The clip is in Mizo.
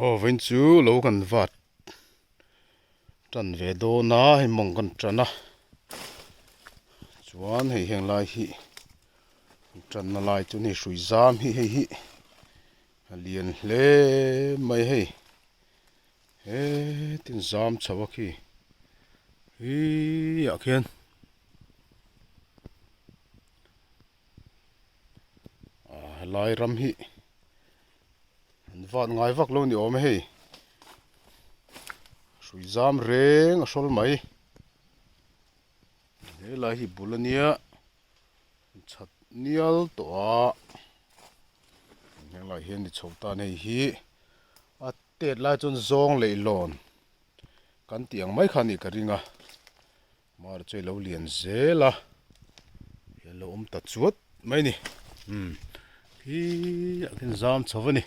Aw vawiin chu lo kan vat tan ve dawn a hei mawng kan tan a chuan hei heng lai hi an tanna lai chu hei hrui zam hi hei hi a lian hle mai hei hetin zam chho a khi hii ah khian. Ah helai ram hi an vat ngai vak lo ni awm e hei hrui zam reng a hrawl mai helai hi bul ania chhat nial tawh a helai hian ni chho tan hei hi a tet lai chuan zawng leihlawn kan tih ang mai kha a nih ka ring a. Mar chu ilo lian zel a hian lo awm ta chuat mai a ni umm khi ah khian zam chho a ni.